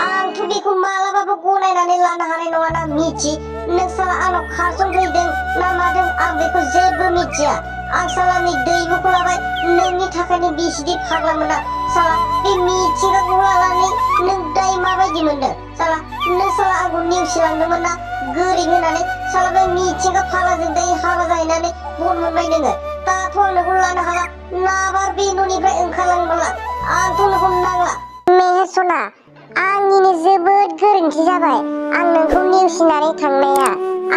आंथ' बेखौ मालाबाबो गनायनानै लानो हानाय नङा ना मिथि। नों साला आंनाव खारसन फैदों ना मादों आं बेखौ जेबो मिथिया। आं साला नै दैबुखौ लाबाय नोंनि थाखायनो बिसिदि फाग्ला मोना। साला बे मिथिंगाखौ लानानै नों दाय माबायदि मोनदों? साला नों साला आंखौ नेवसिलांदोंमोन ना गोरि होनानै। साला बे मिथिंगा फाग्लाजों दाय हाबा जाहैनानै बन मोनबाय नोङो। दाथ' आं नोंखौ लानो हाला। नाबार बे न'निफ्राय ओंखारलांबोला आंथ' नोंखौ नांला। मेहेर सना, आंनिनो जोबोद गोरोन्थि जाबाय। आं नोंखौ नेवसिनानै थांनाया।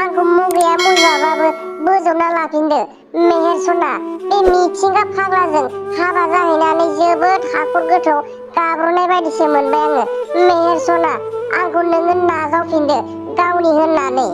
आंखौ मुगाया मुजाबाबो बोजबना लाफिनदो। मेहेर सना, बे मिथिंगा फाग्लाजों हाबा जाहैनानै जोबोद हाखर गोथौ गाब्र'नाय बायदिसो मोनबाय आङो। मेहेर सना, आंखौ नोङो नाजावफिनदो गावनि होननानै।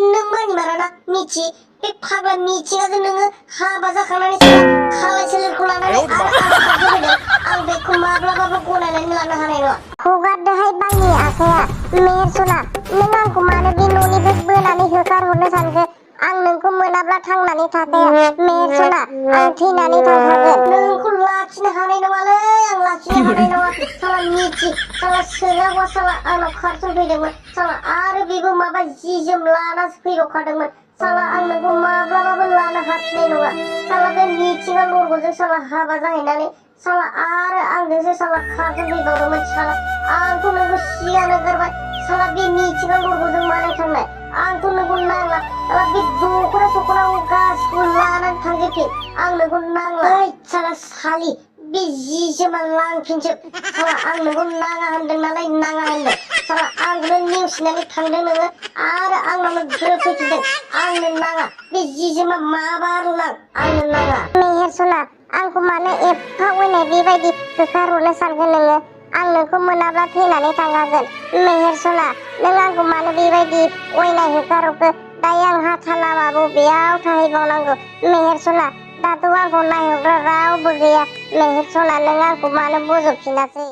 नों मानिमाराना मिथि। बे फाग्ला मिथिंगाजों नोङो हाबा जाखांनानै साला खालाय सोलोखौ लानानै आरो आंनाव खारसनफैदों। आं बेखौ माब्लाबाबो गनायनानै लानो हानाय नङा। हगारदोहाय बांनि आखाया। मेहेर सना, नों आंखौ मानो बे न'निफ्राय बोनानै होखारहरनो सानखो? आं नोंखौ मोनाब्ला थांनानै थाखाया। मेहेर सना, आं थैनानै थांखागोन। नोंखौ लाखिनो हानाय नङालै, आं लाखिनो हानाय नङा। साला मिथि, साला सोङाबा साला आंनाव खारसनफैदोंमोन। साला आरो बेबो माबा जि जोम लानासो फैबावखादोंमोन। साला आं नोंखौ माब्लाबाबो लानो हाफिननाय नङा। साला बे मिथिंगा लरग'जों साला हाबा जाहैनानै साला आरो आंजोंसो साला खारसनफैबावदोंमोन। साला आंथ' नोंखौ सिगांनो गारबाय। साला बे मिथिंगा लरग'जों मानो थांनाय? आंथ' नोंखौ नांला। साला बे दख'ना सख'नाखौ गासिखौबो लानानै थांजोबफिन। आं नोंखौ नांला। ओइ साला सालि, बे जि जोमा लांफिनजोब। साला आं नोंखौ नाङा होनदों नालाय नाङा होनदों। साला आंखौनो नेवसिनानै थांदों नोङो आरो आंनावनो ग्रोब फैफिनदों। आंनो नाङा। बे जि जोमा माबार लां, आंनो नाङा। मेहेर सना, आंखौ मानो एफा अयनाय बेबायदि होखारहरनो सानखो नोङो? आं नोंखौ मोनाब्ला थैनानै थांखागोन। मेहेर सना, नों आंखौ मानो बेबायदि अयनाय होखारहरखो? दायो आंहा थालामा बबेयाव थाहैबावनांगौ? मेहेर सना, दाथ' आंखौ नायहरग्रा रावबो गैया। मेहेर सना, नों आंखौ मानो बजबफिनासै?